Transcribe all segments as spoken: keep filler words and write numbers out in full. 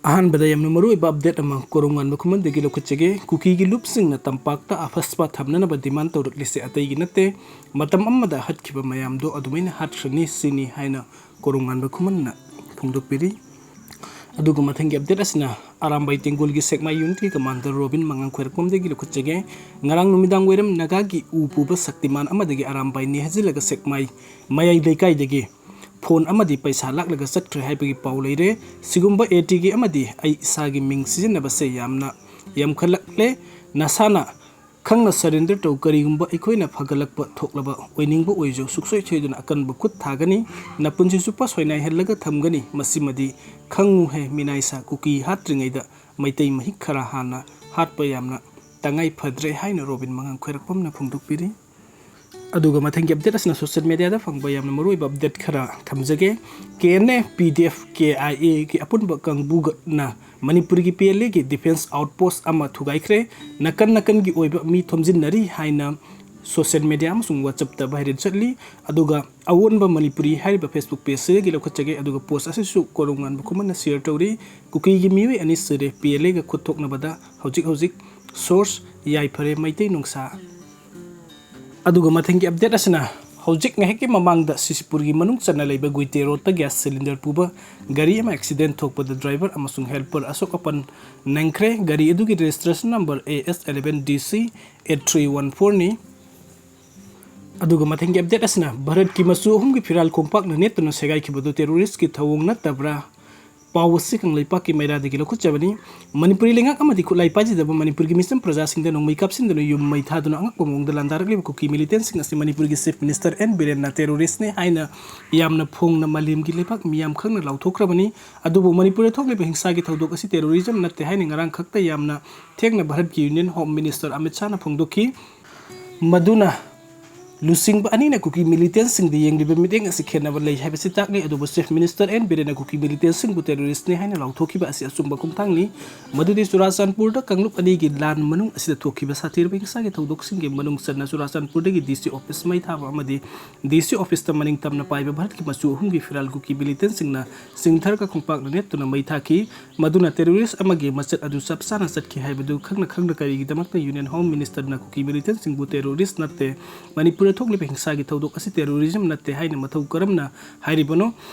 ꯑꯍꯥꯟꯕꯗ ꯌꯥꯝꯅ ꯃꯔꯨꯑꯣꯏꯕ ꯑꯞꯗꯦꯠ ꯑꯃ ꯀꯣꯔꯣꯡꯉꯥꯟꯕ ꯈꯨꯃꯟꯗꯒꯤ ꯂꯧꯈꯠꯆꯒꯦ꯫ ꯀꯨꯀꯤꯒꯤ ꯂꯨꯞꯁꯤꯡꯅ ꯇꯝꯄꯥꯛꯇ ꯑꯐꯁꯄꯥ ꯊꯝꯅꯅꯕ ꯗꯤꯃꯥꯟ ꯇꯧꯔꯛꯂꯤꯁꯦ ꯑꯇꯩꯒꯤ ꯅꯠꯇꯦ, ꯃꯇꯝ ꯑꯃꯗ ꯍꯠꯈꯤꯕ ꯃꯌꯥꯝꯗꯣ ꯑꯗꯨꯃꯥꯏꯅ ꯍꯥꯠꯈ꯭ꯔꯅꯤ ꯁꯤꯅꯤ ꯍꯥꯏꯅ ꯀꯣꯔꯣꯡꯉꯥꯟꯕ ꯈꯨꯃꯟꯅ ꯐꯣꯡꯗꯣꯛꯄꯤꯔꯤ꯫ ꯑꯗꯨꯒ ꯃꯊꯪꯒꯤ ꯑꯞꯗꯦꯠ ꯑꯁꯤꯅ ꯑꯔꯥꯝꯕꯥꯏ ꯇꯦꯡꯒꯣꯜꯒꯤ ꯁꯦꯛꯃꯥꯏ ꯌꯨꯅꯤꯠꯀꯤ ꯀꯃꯥꯟꯗꯔ ꯔꯣꯕꯤꯟ ꯃꯉꯥꯡ ꯈꯣꯏꯔꯛꯄꯝꯗꯒꯤ ꯂꯧꯈꯠꯆꯒꯦ꯫ ꯉꯔꯥꯡ ꯅꯨꯃꯤꯗꯥꯡ ꯋꯥꯏꯔꯝ ꯅꯥꯒꯥꯒꯤ ꯎ ꯄꯨꯕ ꯁꯛꯇꯤꯃꯥꯟ ꯑꯃꯗꯒꯤ ꯑꯔꯥꯝꯕꯥꯏ ꯅꯦꯍꯖꯤꯜꯂꯒ ꯁꯦꯛꯃꯥꯏ ꯃꯌꯥꯏ ꯂꯩꯀꯥꯏꯗꯒꯤ ꯐꯣꯟ ꯑꯃꯗꯤ ꯄꯩꯁꯥ ꯂꯥꯛꯂꯒ ꯆꯠꯈ꯭ꯔꯦ ꯍꯥꯏꯕꯒꯤ ꯄꯥꯎ ꯂꯩꯔꯦ꯫ ꯁꯤꯒꯨꯝꯕ ATK ꯑꯃꯗꯤ ꯑꯩ ꯏꯁꯥꯒꯤ ꯃꯤꯡ ꯁꯤꯖꯤꯟꯅꯕꯁꯦ ꯌꯥꯝꯅ ꯌꯥꯝꯈꯠꯂꯛꯂꯦ꯫ ꯅꯁꯥꯅ ꯈꯪꯅ surrender ꯇꯧ꯫ ꯀꯔꯤꯒꯨꯝꯕ ꯑꯩꯈꯣꯏꯅ ꯐꯒꯠꯂꯛꯄ ꯊꯣꯛꯂꯕ ꯑꯣꯏꯅꯤꯡꯕ ꯑꯣꯏꯔꯁꯨ ꯁꯨꯡꯁꯣꯏ ꯁꯣꯏꯗꯅ ꯑꯀꯟꯕ ꯈꯨꯠ ꯊꯥꯒꯅꯤ꯫ ꯅꯄꯨꯟꯁꯤ ꯆꯨꯞꯄ ꯁꯣꯏꯅꯥꯏꯍꯜꯂꯒ ꯊꯝꯒꯅꯤ꯫ ꯃꯁꯤꯃꯗꯤ ꯈꯪꯉꯨꯍꯦ ꯃꯤꯅꯥꯏꯁꯥ, ꯀꯨꯀꯤ ꯍꯥꯠꯇ꯭ꯔꯤꯉꯩꯗ ꯃꯩꯇꯩ ꯃꯍꯤꯛ ꯈꯔ ꯍꯥꯟꯅ ꯍꯥꯠꯄ ꯌꯥꯝꯅ ꯇꯉꯥꯏ ꯐꯗ꯭ꯔꯦ ꯍꯥꯏꯅ ꯔꯣꯕꯤꯟ ꯃꯉꯥꯡ ꯈꯣꯏꯔꯛꯄꯝꯅ ꯐꯣꯡꯗꯣꯛꯄꯤꯔꯤ꯫ ꯑꯗꯨꯒ ꯃꯊꯪꯒꯤ ꯑꯞꯗꯦꯠ ꯑꯁꯤꯅ ꯁꯣꯁꯤꯌꯦꯜ ꯃꯦꯗꯤꯌꯥꯗ ꯐꯪꯕ ꯌꯥꯝꯅ ꯃꯔꯨꯑꯣꯏꯕ ꯑꯞꯗꯦꯠ ꯈꯔ ꯊꯝꯖꯒꯦ꯫ KNA, PDF, KIA ꯒꯤ ꯑꯄꯨꯟꯕ ꯀꯥꯡꯕꯨꯅ ꯃꯅꯤꯄꯨꯔꯒꯤ PLA ꯒꯤ ꯗꯤꯐꯦꯟꯁ ꯑꯥꯎꯠꯄꯣꯁ ꯑꯃ ꯊꯨꯒꯥꯏꯈ꯭ꯔꯦ꯫ ꯅꯥꯀꯟ ꯅꯥꯀꯟꯒꯤ ꯑꯣꯏꯕ ꯃꯤ ꯊꯣꯝꯖꯤꯟꯅꯔꯤ ꯍꯥꯏꯅ ꯁꯣꯁꯤꯌꯦꯜ ꯃꯦꯗꯤꯌꯥ ꯑꯃꯁꯨꯡ WhatsApp ꯇ ꯚꯥꯏꯔꯦꯜ ꯆꯠꯂꯤ꯫ ꯑꯗꯨꯒ ꯑꯑꯣꯟꯕ ꯃꯅꯤꯄꯨꯔꯤ ꯍꯥꯏꯔꯤꯕ Facebook ꯄꯦꯖ ꯑꯁꯤꯗꯒꯤ ꯂꯧꯈꯠꯆꯒꯦ꯫ ꯑꯗꯨꯒ ꯄꯣꯁ ꯑꯁꯤꯁꯨ ꯀꯣꯔꯣꯡꯉꯥꯟꯕ ꯈꯨꯃꯟꯅ ꯁꯤꯌꯔ ꯇꯧꯔꯤ꯫ ꯀꯨꯀꯤꯒꯤ ꯃꯤꯑꯣꯏ ꯑꯅꯤ ꯁꯤꯔꯦ꯫ PLA ꯒ ꯈꯨꯠ ꯊꯣꯛꯅꯕꯗ ꯍꯧꯖꯤꯛ ꯍꯧꯖꯤꯛ ꯁꯣꯔꯁ ꯌꯥꯏꯐꯔꯦ ꯃꯩꯇꯩ ꯅꯨꯡꯁꯥ꯫ ꯑꯗꯨꯒ ꯃꯊꯪꯒꯤ ꯑꯞꯗꯦꯠ ꯑꯁꯤꯅ ꯍꯧꯖꯤꯛ ꯉꯥꯏꯍꯥꯛꯀꯤ ꯃꯃꯥꯡꯗ ꯁꯤꯁꯤꯄꯨꯔꯒꯤ ꯃꯅꯨꯡ ꯆꯟꯅ ꯂꯩꯕ ꯒꯨꯏꯇꯦ ꯔꯣꯗꯇ ꯒ꯭ꯌꯥꯁ ꯁꯤꯂꯤꯟꯗꯔ ꯄꯨꯕ ꯒꯥꯔꯤ ꯑꯃ ꯑꯦꯛꯁꯤꯗꯦꯟ ꯊꯣꯛꯄꯗ ꯗ꯭ꯔꯥꯏꯚꯔ ꯑꯃꯁꯨꯡ ꯍꯦꯜꯄꯔ ꯑꯁꯣꯛ ꯑꯄꯟ ꯅꯪꯈ꯭ꯔꯦ꯫ ꯒꯥꯔꯤ ꯑꯗꯨꯒꯤ registration number AS eleven DC eight three one four ꯅꯤ꯫ ꯑꯗꯨꯒ ꯃꯊꯪꯒꯤ ꯑꯞꯗꯦꯠ ꯑꯁꯤꯅ ꯚꯥꯔꯠꯀꯤ ꯃꯆꯨ ꯑꯍꯨꯝꯒꯤ ꯐꯤꯔꯥꯜ ꯈꯣꯡꯄꯥꯛꯅ ꯅꯦꯠꯇꯨꯅ ꯁꯦꯒꯥꯏꯈꯤꯕꯗꯨ ꯇꯦꯔꯣꯔꯤꯁ꯭ꯠꯀꯤ ꯊꯧꯑꯣꯡ ꯅꯠꯇꯕ꯭ꯔꯥ? ꯄꯥꯎ ꯑꯁꯤ ꯀꯪꯂꯩꯄꯥꯛꯀꯤ ꯃꯩꯔꯥꯗꯒꯤ ꯂꯧꯈꯠꯆꯕꯅꯤ꯫ ꯃꯅꯤꯄꯨꯔꯤ ꯂꯩꯉꯥꯛ ꯑꯃꯗꯤ ꯈꯨꯠꯂꯥꯏ ꯄꯥꯏꯖꯗꯕ ꯃꯅꯤꯄꯨꯔꯒꯤ ꯃꯤꯆꯝ ꯄ꯭ꯔꯖꯥꯁꯤꯡꯗ ꯅꯣꯡꯃꯩ ꯀꯥꯞꯁꯤꯟꯗꯨꯅ ꯌꯨꯝ ꯃꯩ ꯊꯥꯗꯨꯅ ꯑꯉꯛꯄ ꯃꯑꯣꯡꯗ ꯂꯥꯟꯗꯥꯔꯛꯂꯤꯕ ꯀꯨꯀꯤ ꯃꯤꯂꯤꯇꯦꯟꯁꯤꯡ ꯑꯁꯤ ꯃꯅꯤꯄꯨꯔꯒꯤ ꯆꯤꯐ ꯃꯤꯅꯤꯁꯇꯔ ꯑꯦꯟ ꯕꯤꯔꯦꯟꯅ ꯇꯦꯔꯣꯔꯤꯁ꯭ꯠꯅꯤ ꯍꯥꯏꯅ ꯌꯥꯝꯅ ꯐꯣꯡꯅ ꯃꯥꯂꯦꯝꯒꯤ ꯂꯩꯕꯥꯛ ꯃꯤꯌꯥꯝ ꯈꯪꯅ ꯂꯥꯎꯊꯣꯛꯈ꯭ꯔꯕꯅꯤ꯫ ꯑꯗꯨꯕꯨ ꯃꯅꯤꯄꯨꯔꯗ ꯊꯣꯛꯂꯤꯕ ꯍꯤꯡꯁꯥꯒꯤ ꯊꯧꯗꯣꯛ ꯑꯁꯤ ꯇꯦꯔꯣꯔꯤꯖꯝ ꯅꯠꯇꯦ ꯍꯥꯏꯅ ꯉꯔꯥꯡ ꯈꯛꯇ ꯌꯥꯝꯅ ꯊꯦꯡꯅ ꯚꯥꯔꯠꯀꯤ ꯌꯨꯅꯤꯌꯟ ꯍꯣꯝ ꯃꯤꯅꯤꯁꯇꯔ ꯑꯃꯤꯠ ꯁꯥꯍꯅ ꯐꯣꯡꯗꯣꯛꯈꯤ꯫ ꯃꯗꯨꯅ ꯂꯨꯆꯤꯡꯕ ꯑꯅꯤꯅ ꯀꯨꯀꯤ ꯃꯤꯂꯤꯇꯦꯟꯁꯤꯡꯗ ꯌꯦꯡꯂꯤꯕ ꯃꯤꯠꯌꯦꯡ ꯑꯁꯤ ꯈꯦꯠꯅꯕ ꯂꯩ ꯍꯥꯏꯕꯁꯤ ꯇꯥꯛꯂꯤ꯫ ꯑꯗꯨꯕꯨ ꯆꯤꯐ ꯃꯤꯅꯤꯁꯇꯔ ꯑꯦꯟ ꯕꯤꯔꯦꯟꯅ ꯀꯨꯀꯤ ꯃꯤꯂꯤꯇꯦꯟꯁꯤꯡꯕꯨ ꯇꯦꯔꯣꯔꯤꯁ꯭ꯠꯅꯤ ꯍꯥꯏꯅ ꯂꯥꯎꯊꯣꯛꯈꯤꯕ ꯑꯁꯤ ꯑꯆꯨꯝꯕ ꯈꯣꯡꯊꯥꯡꯅꯤ꯫ ꯃꯗꯨꯗꯤ ꯆꯨꯔꯥꯆꯥꯟꯄꯨꯔꯗ ꯀꯥꯡꯂꯨꯞ ꯑꯅꯤꯒꯤ ꯂꯥꯟ ꯃꯅꯨꯡ ꯑꯁꯤꯗ ꯊꯣꯛꯈꯤꯕ ꯁꯥꯊꯤꯔꯕ ꯍꯤꯡꯁꯥꯒꯤ ꯊꯧꯗꯣꯛꯁꯤꯡꯒꯤ ꯃꯅꯨꯡ ꯆꯟꯅ ꯆꯨꯔꯥꯆꯥꯟꯄꯨꯔꯗꯒꯤ ꯗꯤ ꯁꯤ ꯑꯣꯐꯤꯁ ꯃꯩ ꯊꯥꯕ ꯑꯃꯗꯤ ꯗꯤ ꯁꯤ ꯑꯣꯐꯤꯁꯇ ꯃꯅꯤꯡ ꯇꯝꯅ ꯄꯥꯏꯕ ꯚꯥꯔꯠꯀꯤ ꯃꯆꯨ ꯑꯍꯨꯝꯒꯤ ꯐꯤꯔꯥꯜ ꯀꯨꯀꯤ ꯃꯤꯂꯤꯇꯦꯟꯁꯤꯡꯅ ꯆꯤꯡꯊꯔꯒ ꯈꯣꯡꯄꯥꯛꯅ ꯅꯦꯠꯇꯨꯅ ꯃꯩ ꯊꯥꯈꯤ꯫ ꯃꯗꯨꯅ ꯇꯦꯔꯣꯔꯤꯁ꯭ꯠ ꯑꯃꯒꯤ ꯃꯆꯠ ꯑꯗꯨ ꯆꯞ ꯆꯥꯅ ꯆꯠꯈꯤ ꯍꯥꯏꯕꯗꯨ ꯈꯪꯅ ꯈꯪꯅ ꯀꯔꯤꯒꯤꯗꯃꯛꯇ ꯌꯨꯅꯤꯌꯟ ꯍꯣꯝ ꯃꯤꯅꯤꯁꯇꯔꯅ ꯀꯨꯀꯤ ꯃꯤꯂꯤꯇꯦꯟꯁꯤꯡꯕꯨ ꯇꯦꯔꯣꯔꯤꯁ꯭ꯠ ꯅꯠꯇꯦ, ꯃꯅꯤꯄꯨꯔꯗ ꯊꯣꯛꯂꯤꯕ ꯍꯤꯡꯁꯥꯒꯤ ꯊꯧꯗꯣꯛ ꯑꯁꯤ ꯇꯦꯔꯣꯔꯤꯖꯝ ꯅꯠꯇꯦ ꯍꯥꯏꯅ ꯃꯊꯧ ꯀꯔꯝꯅ ꯍꯥꯏꯔꯤꯕꯅꯣ?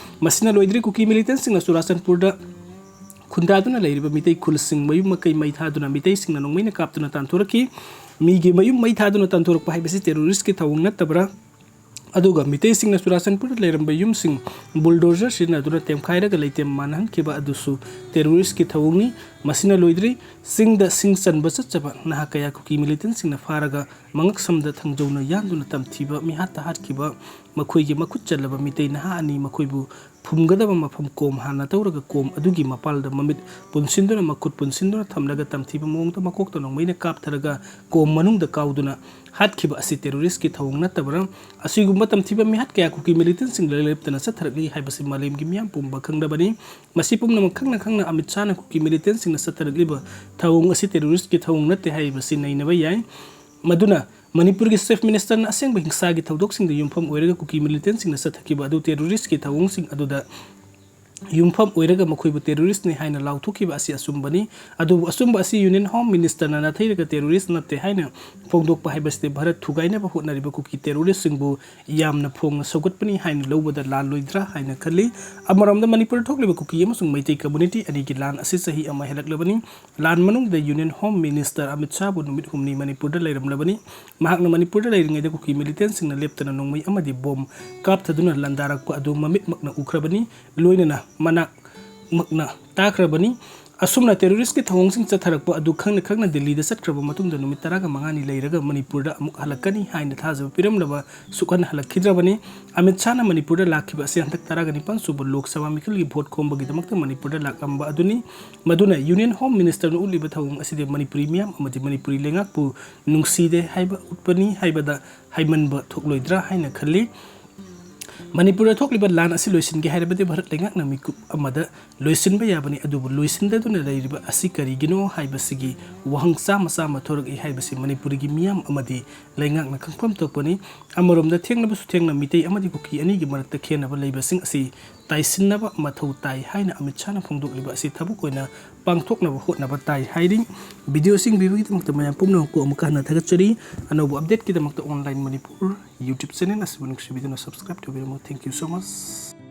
ꯃꯁꯤꯅ ꯂꯣꯏꯗ꯭ꯔꯤ꯫ ꯀꯨꯀꯤ ꯃꯤꯂꯤꯇꯦꯟꯁꯤꯡꯅ ꯆꯨꯔꯥꯆꯥꯟꯄꯨꯔꯗ ꯈꯨꯟꯗꯥꯗꯨꯅ ꯂꯩꯔꯤꯕ ꯃꯤꯇꯩ ꯈꯨꯜꯁꯤꯡ ꯃꯌꯨꯝ ꯃꯀꯩ ꯃꯩ ꯊꯥꯗꯨꯅ ꯃꯤꯇꯩꯁꯤꯡꯅ ꯅꯣꯡꯃꯩꯅ ꯀꯥꯞꯇꯨꯅ ꯇꯥꯟꯊꯣꯔꯛꯈꯤ꯫ ꯃꯤꯒꯤ ꯃꯌꯨꯝ ꯃꯩ ꯊꯥꯗꯨꯅ ꯇꯥꯟꯊꯣꯔꯛꯄ ꯍꯥꯏꯕꯁꯤ ꯇꯦꯔꯣꯔꯤꯁ꯭ꯠꯀꯤ ꯊꯧꯑꯣꯡ ꯅꯠꯇꯕ꯭ꯔꯥ? ꯑꯗꯨꯒ ꯃꯤꯇꯩꯁꯤꯡꯅ ꯆꯨꯔꯥꯆꯥꯟꯄꯨꯔꯗ ꯂꯩꯔꯝꯕ ꯌꯨꯝꯁꯤꯡ ꯕꯨꯜꯗꯣꯖꯔ ꯁꯤꯖꯤꯟꯅꯗꯨꯅ ꯇꯦꯝꯈꯥꯏꯔꯒ ꯂꯩꯇꯦꯝ ꯃꯥꯟꯅꯍꯟꯈꯤꯕ ꯑꯗꯨꯁꯨ ꯇꯦꯔꯣꯔꯤꯁ꯭ꯠꯀꯤ ꯊꯧꯑꯣꯡꯅꯤ꯫ ꯃꯁꯤꯅ ꯂꯣꯏꯗ꯭ꯔꯤ꯫ ꯆꯤꯡꯗ ꯁꯤꯡ ꯆꯟꯕ ꯆꯠꯆꯕ ꯅꯍꯥ ꯀꯌꯥ ꯀꯨꯀꯤ ꯃꯤꯂꯤꯇꯦꯟꯁꯤꯡꯅ ꯐꯥꯔꯒ ꯃꯉꯛꯁꯝꯗ ꯊꯥꯡꯖꯧꯅ ꯌꯥꯟꯗꯨꯅ ꯇꯝꯊꯤꯕ ꯃꯤꯍꯥꯠꯇ ꯍꯥꯠꯈꯤꯕ ꯃꯈꯣꯏꯒꯤ ꯃꯈꯨꯠ ꯆꯜꯂꯕ ꯃꯤꯇꯩ ꯅꯍꯥ ꯑꯅꯤ ꯃꯈꯣꯏꯕꯨ ꯐꯨꯝꯒꯗꯕ ꯃꯐꯝ ꯀꯣꯝ ꯍꯥꯟꯅ ꯇꯧꯔꯒ ꯀꯣꯝ ꯑꯗꯨꯒꯤ ꯃꯄꯥꯜꯗ ꯃꯃꯤꯠ ꯄꯨꯟꯁꯤꯟꯗꯨꯅ, ꯃꯈꯨꯠ ꯄꯨꯟꯁꯤꯟꯗꯨꯅ ꯊꯝꯂꯒ ꯇꯝꯊꯤꯕ ꯃꯑꯣꯡꯗ ꯃꯀꯣꯛꯇ ꯅꯣꯡꯃꯩꯅ ꯀꯥꯞꯊꯔꯒ ꯀꯣꯝ ꯃꯅꯨꯡꯗ ꯀꯥꯎꯗꯨꯅ ꯍꯥꯠꯈꯤꯕ ꯑꯁꯤ ꯇꯦꯔꯣꯔꯤꯁ꯭ꯠꯀꯤ ꯊꯧꯑꯣꯡ ꯅꯠꯇꯕ꯭ꯔꯥ? ꯑꯁꯤꯒꯨꯝꯕ ꯇꯝꯊꯤꯕ ꯃꯤꯍꯥꯠ ꯀꯌꯥ ꯀꯨꯀꯤ ꯃꯤꯂꯤꯇꯦꯟꯁꯤꯡꯗ ꯂꯦꯞꯇꯅ ꯆꯠꯊꯔꯛꯂꯤ ꯍꯥꯏꯕꯁꯤ ꯃꯥꯂꯦꯝꯒꯤ ꯃꯤꯌꯥꯝ ꯄꯨꯝꯕ ꯈꯪꯂꯕꯅꯤ꯫ ꯃꯁꯤ ꯄꯨꯝꯅꯃꯛ ꯈꯪꯅ ꯈꯪꯅ ꯑꯃꯤꯠ ꯁꯥꯍꯅ ꯀꯨꯀꯤ ꯃꯤꯂꯤꯇꯦꯟꯁꯤꯡꯅ ꯆꯠꯊꯔꯛꯂꯤꯕ ꯊꯧꯑꯣꯡ ꯑꯁꯤ ꯇꯦꯔꯣꯔꯤꯁ꯭ꯠꯀꯤ ꯊꯧꯑꯣꯡ ꯅꯠꯇꯦ ꯍꯥꯏꯔꯤꯕꯁꯤ ꯅꯩꯅꯕ ꯌꯥꯏ꯫ ꯃꯗꯨꯅ ꯃꯅꯤꯄꯨꯔꯒꯤ ꯆꯤꯐ ꯃꯤꯅꯤꯁꯇꯔꯅ ꯑꯁꯦꯡꯕ ꯍꯤꯡꯁꯥꯒꯤ ꯊꯧꯗꯣꯛꯁꯤꯡꯗ ꯌꯨꯝꯐꯝ ꯑꯣꯏꯔꯒ ꯀꯨꯀꯤ ꯃꯤꯂꯤꯇꯦꯟꯁꯤꯡꯅ ꯆꯠꯊꯈꯤꯕ ꯑꯗꯨ ꯇꯦꯔꯣꯔꯤꯁ꯭ꯠꯀꯤ ꯊꯧꯑꯣꯡꯁꯤꯡ ꯑꯗꯨꯗ ꯌꯨꯝꯐꯝ ꯑꯣꯏꯔꯒ ꯃꯈꯣꯏꯕꯨ ꯇꯦꯔꯣꯔꯤꯁ꯭ꯠꯅꯤ ꯍꯥꯏꯅ ꯂꯥꯎꯊꯣꯛꯈꯤꯕ ꯑꯁꯤ ꯑꯆꯨꯝꯕꯅꯤ꯫ ꯑꯗꯨꯕꯨ ꯑꯆꯨꯝꯕ ꯑꯁꯤ ꯌꯨꯅꯤꯌꯟ ꯍꯣꯝ ꯃꯤꯅꯤꯁꯇꯔꯅ ꯅꯥꯊꯩꯔꯒ ꯇꯦꯔꯣꯔꯤꯁ꯭ꯠ ꯅꯠꯇꯦ ꯍꯥꯏꯅ ꯐꯣꯡꯗꯣꯛꯄ ꯍꯥꯏꯕꯁꯤꯗꯤ ꯚꯥꯔꯠ ꯊꯨꯒꯥꯏꯅꯕ ꯍꯣꯠꯅꯔꯤꯕ ꯀꯨꯀꯤ ꯇꯦꯔꯣꯔꯤꯁ꯭ꯠꯁꯤꯡꯕꯨ ꯌꯥꯝꯅ ꯐꯣꯡꯅ ꯁꯧꯒꯠꯄꯅꯤ ꯍꯥꯏꯅ ꯂꯧꯕꯗ ꯂꯥꯜꯂꯣꯏꯗ꯭ꯔꯥ ꯍꯥꯏꯅ ꯈꯜꯂꯤ꯫ ꯑꯃꯔꯣꯝꯗ ꯃꯅꯤꯄꯨꯔꯗ ꯊꯣꯛꯂꯤꯕ ꯀꯨꯀꯤ ꯑꯃꯁꯨꯡ ꯃꯩꯇꯩ ꯀꯝꯃ꯭ꯌꯨꯅꯤꯇꯤ ꯑꯅꯤꯒꯤ ꯂꯥꯟ ꯑꯁꯤ ꯆꯍꯤ ꯑꯃ ꯍꯦꯜꯂꯛꯂꯕꯅꯤ꯫ ꯂꯥꯟ ꯃꯅꯨꯡꯗ ꯌꯨꯅꯤꯌꯟ ꯍꯣꯝ ꯃꯤꯅꯤꯁꯇꯔ ꯑꯃꯤꯠ ꯁꯥꯍꯕꯨ ꯅꯨꯃꯤꯠ ꯍꯨꯝꯅꯤ ꯃꯅꯤꯄꯨꯔꯗ ꯂꯩꯔꯝꯂꯕꯅꯤ꯫ ꯃꯍꯥꯛꯅ ꯃꯅꯤꯄꯨꯔꯗ ꯂꯩꯔꯤꯉꯩꯗ ꯀꯨꯀꯤ ꯃꯤꯂꯤꯇꯦꯟꯁꯤꯡꯅ ꯂꯦꯞꯇꯅ ꯅꯣꯡꯃꯩ ꯑꯃꯗꯤ ꯕꯣꯝ ꯀꯥꯞꯊꯗꯨꯅ ꯂꯥꯟꯗꯥꯔꯛꯄ ꯑꯗꯨ ꯃꯃꯤꯠꯃꯛꯅ ꯎꯈ꯭ꯔꯕꯅꯤ, ꯂꯣꯏꯅꯅ ꯃꯅꯥꯛꯃꯛꯅ ꯇꯥꯈ꯭ꯔꯕꯅꯤ꯫ ꯑꯁꯨꯝꯅ terroristꯀꯤ ꯊꯧꯑꯣꯡꯁꯤꯡ ꯆꯠꯊꯔꯛꯄ ꯑꯗꯨ ꯈꯪꯅ ꯈꯪꯅ ꯗꯤꯜꯂꯤꯗ ꯆꯠꯈ꯭ꯔꯕ ꯃꯇꯨꯡꯗ ꯅꯨꯃꯤꯠ ꯇꯔꯥꯒ ꯃꯉꯥꯅꯤ ꯂꯩꯔꯒ ꯃꯅꯤꯄꯨꯔꯗ ꯑꯃꯨꯛ ꯍꯜꯂꯛꯀꯅꯤ ꯍꯥꯏꯅ ꯊꯥꯖꯕ ꯄꯤꯔꯝꯂꯕ ꯁꯨꯛꯍꯟ ꯍꯜꯂꯛꯈꯤꯗ꯭ꯔꯕꯅꯤ꯫ ꯑꯃꯤꯠ ꯁꯥꯍꯅ ꯃꯅꯤꯄꯨꯔꯗ ꯂꯥꯛꯈꯤꯕ ꯑꯁꯤ ꯍꯟꯗꯛ ꯇꯔꯥꯒ ꯅꯤꯄꯥꯟ ꯁꯨꯕ ꯂꯣꯛ ꯁꯚꯥ ꯃꯤꯈꯜꯒꯤ ꯚꯣꯠ ꯈꯣꯝꯕꯒꯤꯗꯃꯛꯇ ꯃꯅꯤꯄꯨꯔꯗ ꯂꯥꯛꯂꯝꯕ ꯑꯗꯨꯅꯤ꯫ ꯃꯗꯨꯅ Union Home Ministerꯅ ꯎꯠꯂꯤꯕ ꯊꯧꯑꯣꯡ ꯑꯁꯤꯗꯤ ꯃꯅꯤꯄꯨꯔꯤ ꯃꯤꯌꯥꯝ ꯑꯃꯗꯤ ꯃꯅꯤꯄꯨꯔꯤ ꯂꯩꯉꯥꯛꯄꯨ ꯅꯨꯡꯁꯤꯗꯦ ꯍꯥꯏꯕ ꯎꯠꯄꯅꯤ ꯍꯥꯏꯕꯗ ꯍꯥꯏꯃꯟꯕ ꯊꯣꯛꯂꯣꯏꯗ꯭ꯔꯥ ꯍꯥꯏꯅ ꯈꯜꯂꯤ꯫ ꯃꯅꯤꯄꯨꯔꯗ ꯊꯣꯛꯂꯤꯕ ꯂꯥꯟ ꯑꯁꯤ ꯂꯣꯏꯁꯤꯟꯒꯦ ꯍꯥꯏꯔꯕꯗꯤ ꯚꯥꯔꯠ ꯂꯩꯉꯥꯛꯅ ꯃꯤꯀꯨꯞ ꯑꯃꯗ ꯂꯣꯏꯁꯤꯟꯕ ꯌꯥꯕꯅꯤ, ꯑꯗꯨꯕꯨ ꯂꯣꯏꯁꯤꯟꯗꯗꯨꯅ ꯂꯩꯔꯤꯕ ꯑꯁꯤ ꯀꯔꯤꯒꯤꯅꯣ ꯍꯥꯏꯕꯁꯤꯒꯤ ꯋꯥꯍꯪ ꯆꯥꯝꯃ ꯆꯥꯝꯃ ꯊꯣꯔꯛꯏ ꯍꯥꯏꯕꯁꯤ ꯃꯅꯤꯄꯨꯔꯒꯤ ꯃꯤꯌꯥꯝ ꯑꯃꯗꯤ ꯂꯩꯉꯥꯛꯅ ꯈꯪꯐꯝ ꯊꯣꯛꯄꯅꯤ꯫ ꯑꯃꯔꯣꯝꯗ ꯊꯦꯡꯅꯕꯁꯨ ꯊꯦꯡꯅ ꯃꯤꯇꯩ ꯑꯃꯗꯤ ꯀꯨꯀꯤ ꯑꯅꯤꯒꯤ ꯃꯔꯛꯇ ꯈꯦꯟꯅꯕ ꯂꯩꯕꯁꯤꯡ ꯑꯁꯤ ꯇꯥꯏꯁꯤꯟꯅꯕ ꯃꯊꯧ ꯇꯥꯏ ꯍꯥꯏꯅ ꯑꯃꯤꯠ ꯁꯥꯍꯅ ꯐꯣꯡꯗꯣꯛꯂꯤꯕ ꯑꯁꯤ ꯊꯕꯛ ꯑꯣꯏꯅ ꯄꯥꯡꯊꯣꯛꯅꯕ ꯍꯣꯠꯅꯕ ꯇꯥꯏ ꯍꯥꯏꯔꯤ꯫ Video ꯑꯁꯤ ꯌꯦꯡꯕꯤꯕꯒꯤꯗꯃꯛꯇ ꯃꯌꯥꯝ ꯄꯨꯝꯅꯃꯛꯄꯨ ꯑꯃꯨꯛꯀ ꯍꯟꯅ ꯊꯥꯒꯠꯆꯔꯤ꯫ ꯑꯅꯧꯕ updateꯀꯤꯗꯃꯛꯇ Online Manipur YouTube channel ꯑꯁꯤꯕꯨ ꯅꯨꯡꯁꯤꯕꯤꯗꯨꯅ subscribe ꯇꯧꯕꯤꯔꯝꯃꯨ꯫ Thank you so much꯫